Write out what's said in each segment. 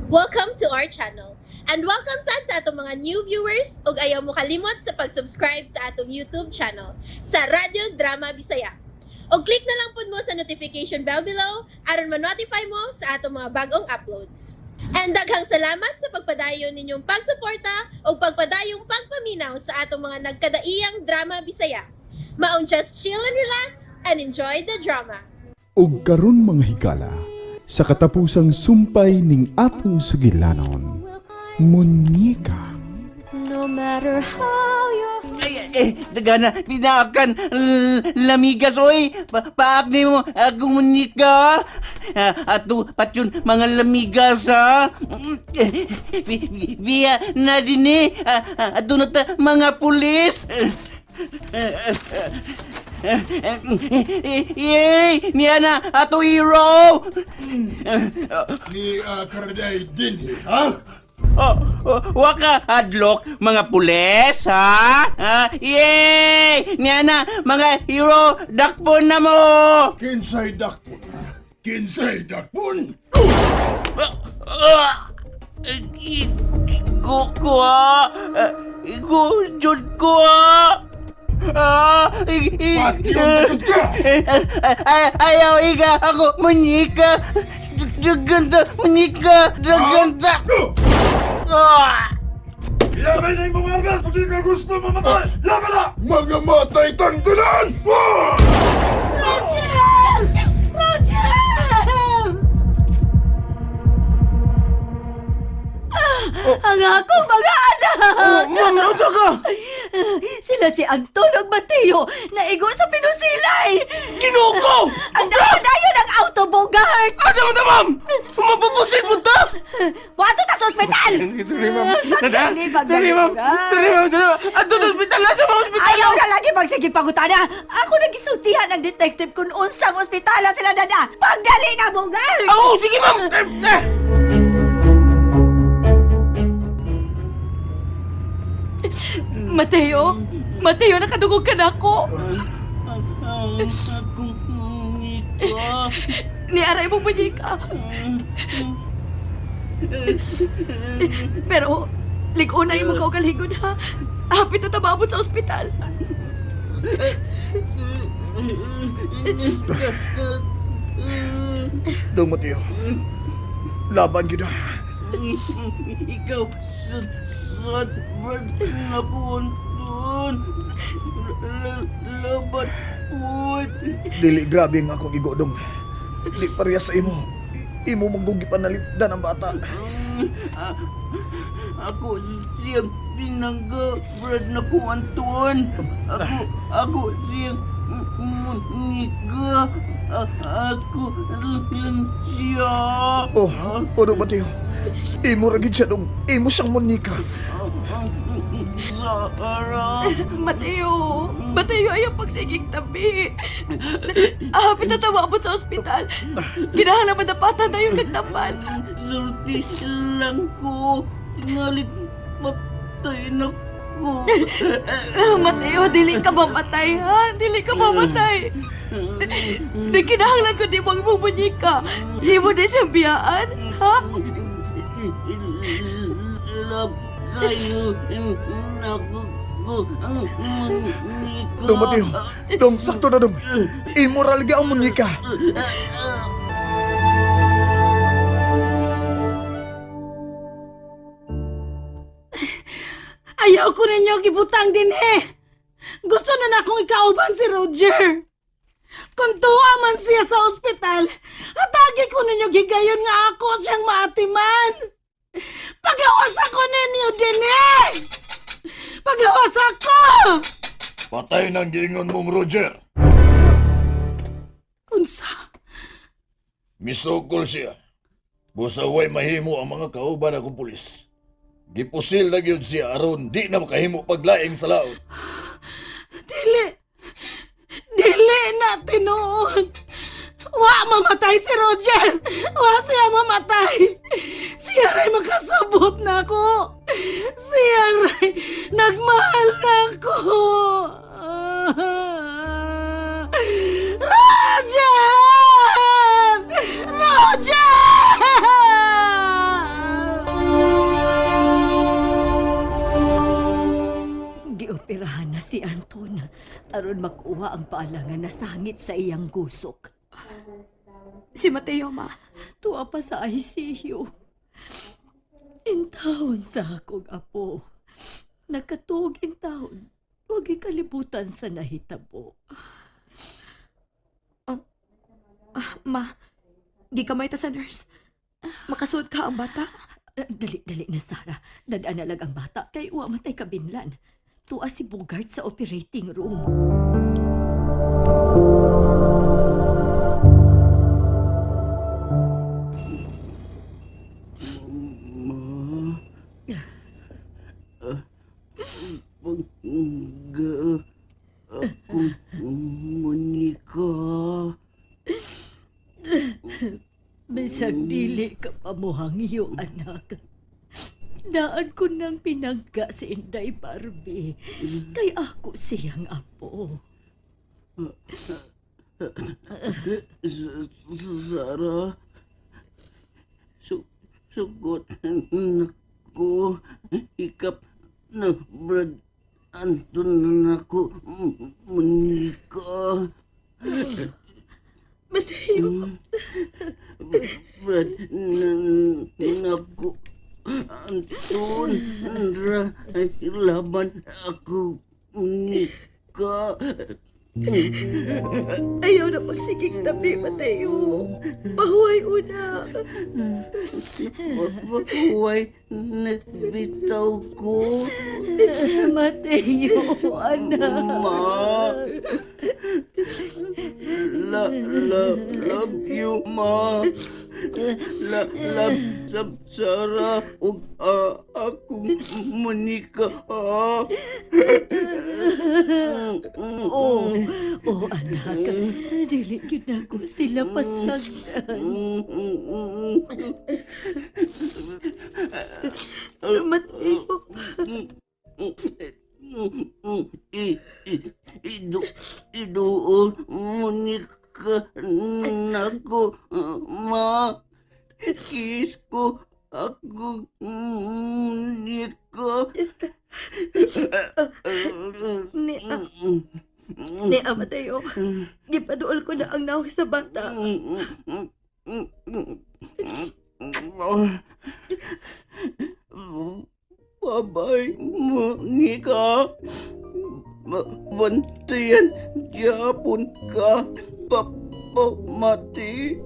Welcome to our channel. And welcome sad sa atong mga new viewers ug ayaw mo kalimot sa pag-subscribe sa atong YouTube channel sa Radyo Drama Bisaya. Og click na lang pud mo sa notification bell below aron ma-notify mo sa atong mga bagong uploads. And daghang salamat sa pagpadayon ninyong pagsuporta ug pagpadayong pagpaminaw sa atong mga nagkadaiyang drama Bisaya. Maong just chill and relax and enjoy the drama. Ug karon, mga higala, sa katapusang sumpay ning atong sugilanon, Munyeka. No matter how your Ay, eh, dagana, pinakan, lamigas, oy. Paak ni mo, akong munyika. Ah, ato, patyon, mga lamigas, ha? Eh, biya na din eh. Ah, ah, ato na ta, mga pulis. Yay! Niya na, ato hero! Ni Karaday dinhi, ha? Oh, oh, waka hadlok mga pulis, ha? Ha? Yay! Niya na, mga hero, dakpon na mo! Kinsay dakpon? Kinsay dakpon? Ah! Igo ko, ha? Ah, igo, Diyos ko, ha? Ah! Patyon na ka! Ay, ayaw, iga, ako, munyika! Daganta, munyika! Daganta! Ah! Laban na yung mga armas kung di ka gusto mamatay! Laban na! Mga matay tangdulan! Ah! Roger! Roger! Ah, ang akong mga anak! Oh, ma'am, naunsa ka? Sila si Anton ug Mateo naigo sa pinusilay! Ginoo ko! Ang dayon ang auto bogart! Asa man ta, ma'am? Mapapusil mo ta! Wato ta sa ospital! Sorry, ma'am. Pagdali, pagdali, Sorry, ma'am. Sorry, ma'am. Sorry, ma'am. Ato sa ospital. Nasa mga ospital. Ayaw na lagi magsige pangutana. Ako nagisultihan ang detective kung unsang ospitala sila dada. Pagdali na, bogart! Oo, sige, ma'am. Eh, Mateo? Mateo, nakadugog ka na ako. Ni aray mo ka. Pero, lig-una mo kaugalhingon ha. Hapit na tababot sa ospital. Dong Mateo. Laban gyud ah. Ikaw, sad, sad, brad, naku, Anton. Labat, pud. Dili grabe ang akong igo dong. Di pareha sa imo. Imo manggugi panalipdan ang bata. Ah, ako siyang pinangga, brad na ko, Anton. Ako siyang munika. Ako lang siya. Oh, oh dong Mateo. Imo ra gid siya dong. Imo siyang Monica. Sarah. Mateo! Mateo, ayaw pagsigig tabi. Hapit na tababot sa ospital. Kinahanglan madapatan na yung kagtambal. Sulti lang ko. Tingalit patay na ko. Mateo, dili ka mamatay, ha? Dili ka mamatay. Di kinahanglan ko di mo ang imong munyika. Imo di siyang biyaan, ha? Love kayo. Naku ko ang munika. Dong Mateo. Dong sakto na dong. Imo ra lagi ang Monica. Ayaw ko ninyo gibutang din eh. Gusto na na akong ikauban si Roger. Kung tuwa man siya sa ospital, atagi ko ninyo gigayon nga ako siyang maatiman. Pagawas ako ninyo din eh! Pagawas ako! Patay ng giingon mong Roger. Unsa? Misukol siya. Busa way mahimo ang mga kauban akong pulis. Gipusil na gyud siya aron di na makahimo paglaing sa laot. Dili. Dili na tinuod. Wa mamatay si Roger. Wa siya mamatay. Siya ray makasabot na ako. Siya ray nagmahal na ako. Roger! Roger! Si Anton, aron makuha ang bala nga nasangit sa iyang gusok. Si Mateo, ma. Tuwa pa sa ICU. Intawon sa akong apo. Nakatuog intawon. Huwag kalibutan sa nahitabo. Ah, ma, gikamay ta sa nurse. Makasuod ka ang bata. Dali, dali na, Sarah. Dadaan na lang ang bata kay uwa matay kabinlan. Tuwa si Bogart sa operating room. Ma. Pangga akong Monica. Bisag dili ka pa mohangyo, anak. Daan ko nang pinangga si Inday Barbie. Kay ako siyang apo. Sarah. Sugot nako. Ikap na Brad Anton nako Monica. Mateo. Brad nako Anton ra laban ako Monica. Ayaw na pagsigig tabi, Mateo. Pahuway una. Pahuway na bitaw ko. Mateo, anak. Ma. La, la, love you, ma. La, love sa Sarah ug akong Monica. Ah. Oh, oh anak, dili gyud nako sila pasagdan. Mateo. I, i, idu, iduon Monica nako, ma. Kiss ko ako Monica. Ni, ni Mateo. Gipaduol ko na ang nawong sa bata. Bye-bye, Monica. Bantayan, Japon ka. Papa mati.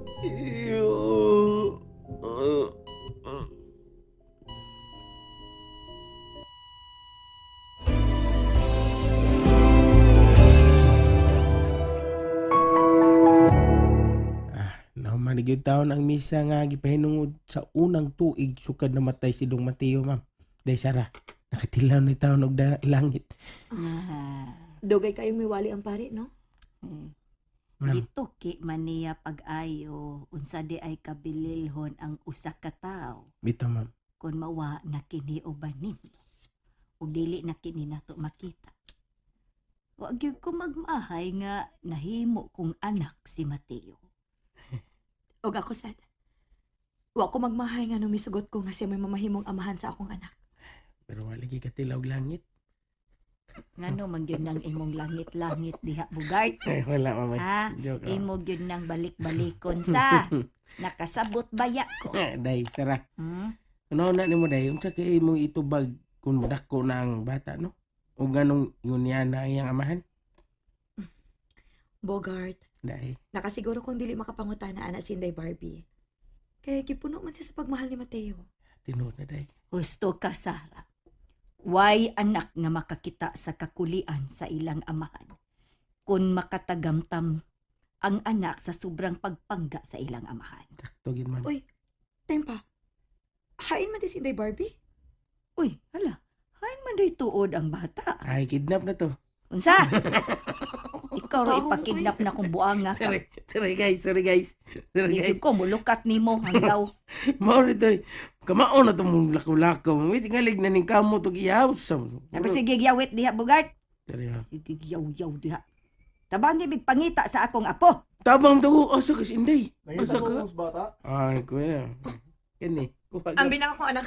Nahuman gyud taon ang misa nga gipahinungod sa unang tuig sukad namatay si Dong Mateo, ma'am. Day Sara, nakatilaw ni taon og langit. Ah, Dugay kayong miwali ang pare, no? Ma'am. Gituki man niya pag-ayo unsa di ay kabililhon ang usa ka tawo Bitaw, ma'am. kun mawa na kini uban ninyo ug dili na kini nato makita. Wa gyud ko magmahay nga nahimo kong anak si Mateo. Og ako sad. Wa ko magmahay nga numisugot ko nga siya may mamahimong amahan sa akong anak. Pero wala lagi katilaw og langit. Ngano man gyud nang imong langit-langit diha Bugart? Ay, wala, ma'am. Ha? Joke. ah. Imo gyud nang balik-balikon sa nakasabot baya ko. Day Sara. Hmm? Ano na nimo day unsa kay imong itubag kung modako na ang bata no? O ganong yun niya na iyang amahan? Bogart, Day. nakasiguro kong dili makapangutana ana si Inday Barbie. Kaya gipuno man siya sa pagmahal ni Mateo. Tinuod na day. Husto ka, Sara. Way anak nga makakita sa kakulian sa ilang amahan. Kung makatagamtam ang anak sa sobrang pagpangga sa ilang amahan. Sakto gid ma'am. Uy, tempa. Hain man di si Inday Barbie? Uy, hala, hain man day tuod ang bata. Ay kidnap na to. Unsa? Ikaw ra ipakidnap na kong buanga ka. Sorry, sorry guys, sorry guys. Sorry Dito guys. ko mulukat nimo hanggaw. Mao ni toy. Kamao na to mong lakaw-lakaw. Wait, tingalig na ning kamo tog ihaw sa. Tapos sige gyawit diha Bugart. Sorry, ma'am. Sige yaw-yaw diha. Tabangi mig pangita sa akong apo. Tabang to asa ka sinday. Nangita Asa ko ka? sa bata. Ay, kuya. Kani, kuha Ang binaka kong anak.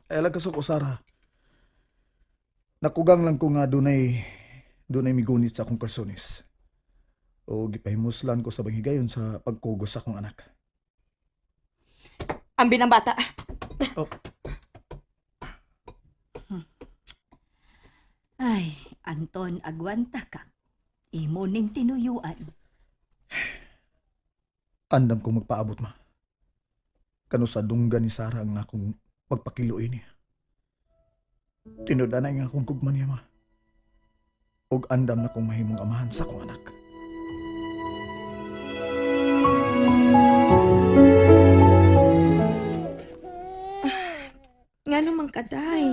Ay, lang kasok Sara. Nakugang lang ko nga dunay migunit sa akong kalsones. O gipahimuslan ko sa banghigayon sa pagkugos sa akong anak. Ambi ng bata. Oh. Ay, Anton, agwanta ka. Imo ning tinuyuan. Andam kong magpaabot ma. Kano sa dunggan ni Sarah ang akong pagpakiluoy niya. Tinud anay nga akong gugma niya ma. Og andam na kong mahimong amahan sa akong anak. Nga naman ka, day.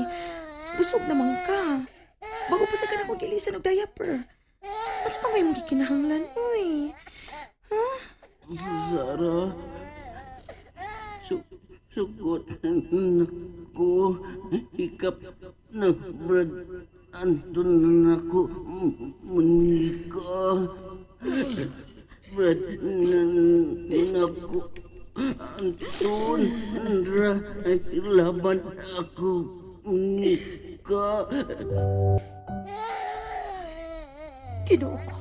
Busog naman ka. Bago pa sa ka na gilisan og diaper. Unsa pa may imong gikinahanglan, uy? Sarah, sukot nako, hikap na Brad Anton nako, munika. Brad nako, Anton, ra, laban ako, munika. Ginoo ko.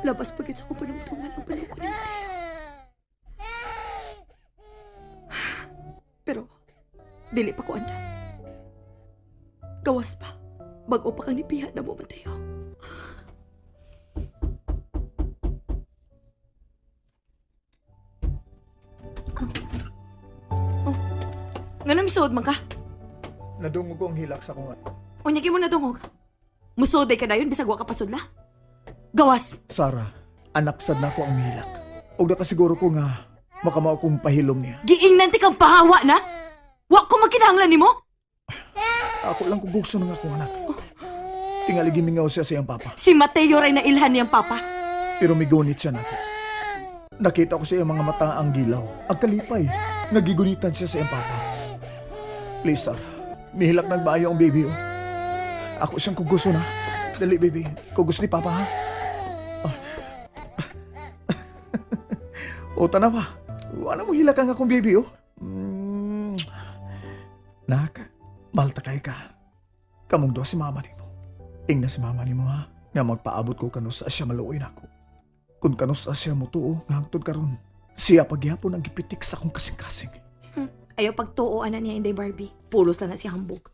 Labas pa gid sa akong panumtuman ang panahon ko ni Mateo. Pero, dili pa ko andam. Gawas pa. Bag-o pa kang nipiha na mo, Mateo. Oh. Oh. Ngano misuod man ka? Nadungog ko ang hilak sa akong anak. Unya mo na dungog. Musuday ka dayon bisag wa ka pasudla. Gawas. Sarah, anak sad na ako ang mihilak. Og nakasiguro ko nga makamao kong pahilom niya. Giingnan ti kang pahawa na. Wa ko magkinahanglan nimo. Ako lang kugugso ng akong anak. Tingali gimingaw siya sa iyang papa. Si Mateo ray na ilhan niyang papa. Pero migunit siya nako. Nakita ko sa iyang mga mata ang gilaw, ang kalipay. Nagigunitan siya sa iyang papa. Please, Sarah. Mihilak nagmaayo ang baby, oh. Ako siyang kuguso na. Dali, baby. Kugos ni papa, ha? Ah. O, tanawa. Wala mo hilak ang akong baby, oh. Nak, malta kay ka. Kamong do si mama nimo. Ingna si mama nimo, ha? Nga magpaabot ko kanus sa siya maluoy nako. Kung kanus sa siya mo tuo, nga hangtod karon. Siya pagyapon ang gipitik sa akong kasing-kasing. Ayaw pagtuo ana niya Inday Barbie. Pulos lang na si hambog.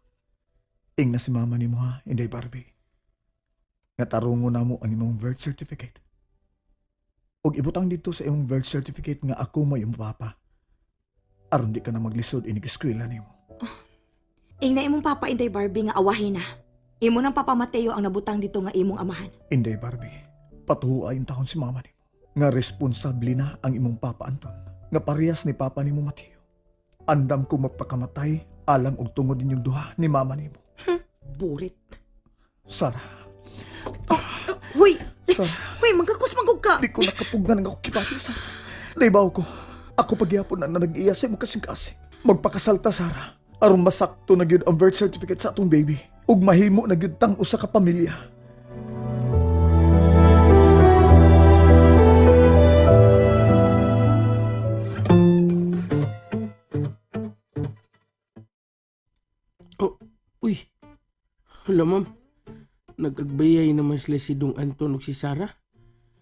Ingna si mama nimo ha, Inday Barbie. Nga tarungo na mo ang imong birth certificate. Og ibutang dito sa imong birth certificate nga ako may imong papa. Aron di ka na maglisod inig eskwela nimo. Ingna imong papa Inday Barbie nga awahin na. Imo nang papa Mateo ang nabutang dito nga imong amahan. Inday Barbie, patuwa yung taon si mama nimo. Nga responsable na ang imong papa Anton. Nga parehas ni papa nimo Mateo. Andam ko magpakamatay alang og tungod ninyong duha ni mama nimo. Burit. Sarah, Huy! Sarah. Huy, magkakus magug ka. Di ko nakapugnan ang ako kibati, Sarah. Naibaw ko. Ako pagyapon na nag-iya sa imong kasing-kasing. Magpakasalta, Sarah. Aron masakto na gyud ang birth certificate sa atong baby. Ug mahimo na gyud tang usa ka pamilya. Oh, uy. Hala, ma'am. Nag-agbayay naman sila si Dong Anton ug si Sarah.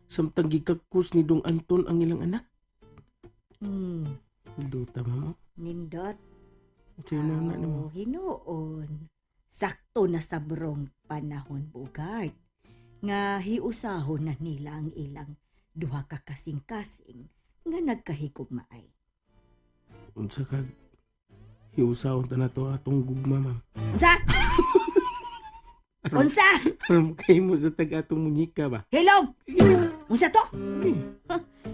Samtang gikagkus ni Dong Anton ang ilang anak. Duta, ma'am. Oh. Nindot. Sino na nimo? Oh, hinuon. Sakto na sa brong panahon, Bugart. Nga hiusahon na nila ang ilang duha ka kasing-kasing nga nagkahigugmaay. Unsa ka hiusahon ta na to atong gugma, ma'am. Unsa? Unsa? Kay mo sa tag atong munyika ba? Hello? Unsa to?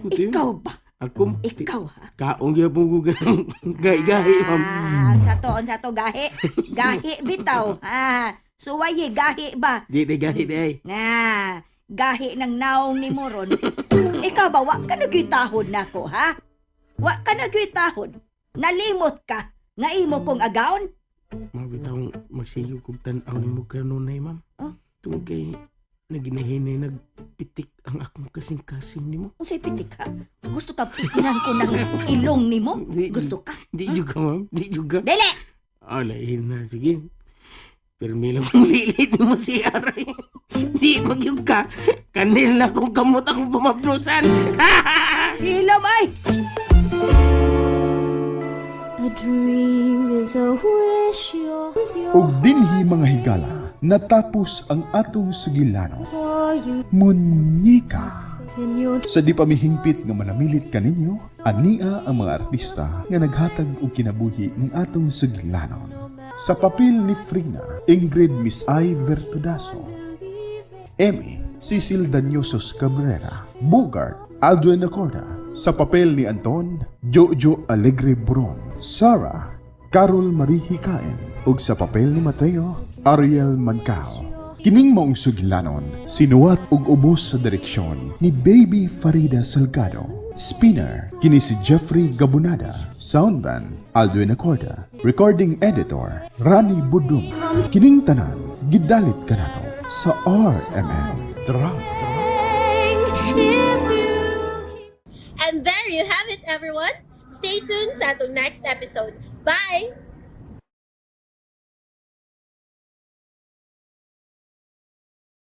Kuto yun. Ikaw ba? Ako, Ikaw ha? kaong gyapon ko ganang gahi-gahi, ma'am. Ah, unsa to? Unsa to? Gahi? Gahi bitaw. Ah, suwaye gahi ba? Di, di, gahi, di. ay. Na, gahi ng naong ni Moron. Ikaw ba, wa ka nagitahod nako, ha? Wa ka nagitahod. Nalimot ka nga imo kong agaon? Mga bitawng magsigig kog tan-aw nimo kanunay, ma'am. Oh? Tungod kay naginahinay nagpitik ang akong kasing-kasing nimo. Unsay pitik ha? Gusto ka piknan ko ng ilong nimo? Di, Gusto ka? Di juga, ma'am. Di juga. Dili! Ah, lain na. Sige. Pirmi lang lilit mo si Aray. Di ko yung ka. Kanil na kung kamot akong pumabnusan. Hilam ay! A dream is a wish you're Ug dinhi, mga higala, natapos ang atong sugilanon. for you Munyeka. in your Sa di pa mihingpit nga manamilit kaninyo, ania ang mga artista nga naghatag og kinabuhi ning atong sugilanon. Sa papel ni Frina, Ingrid Miss I. Vertudaso. Emmy, Cecil Danyosos Cabrera. Bogart, Aldwin Acorda. Sa papel ni Anton, Jojo Alegre Buron. Sarah, Carol Marie Hikain. Ug sa papel ni Mateo, Ariel Mancao. Kining maong sugilanon, sinuwat ug ubos sa direksyon ni Baby Farida Salgado. Spinner, kini si Jeffrey Gabunada. Soundman, Aldwin Acorda. Recording Editor, Rani Budum. Kining tanan, gidalit kanato sa RMN Drama. If you And there you have it, everyone. Stay tuned sa atong next episode. Bye!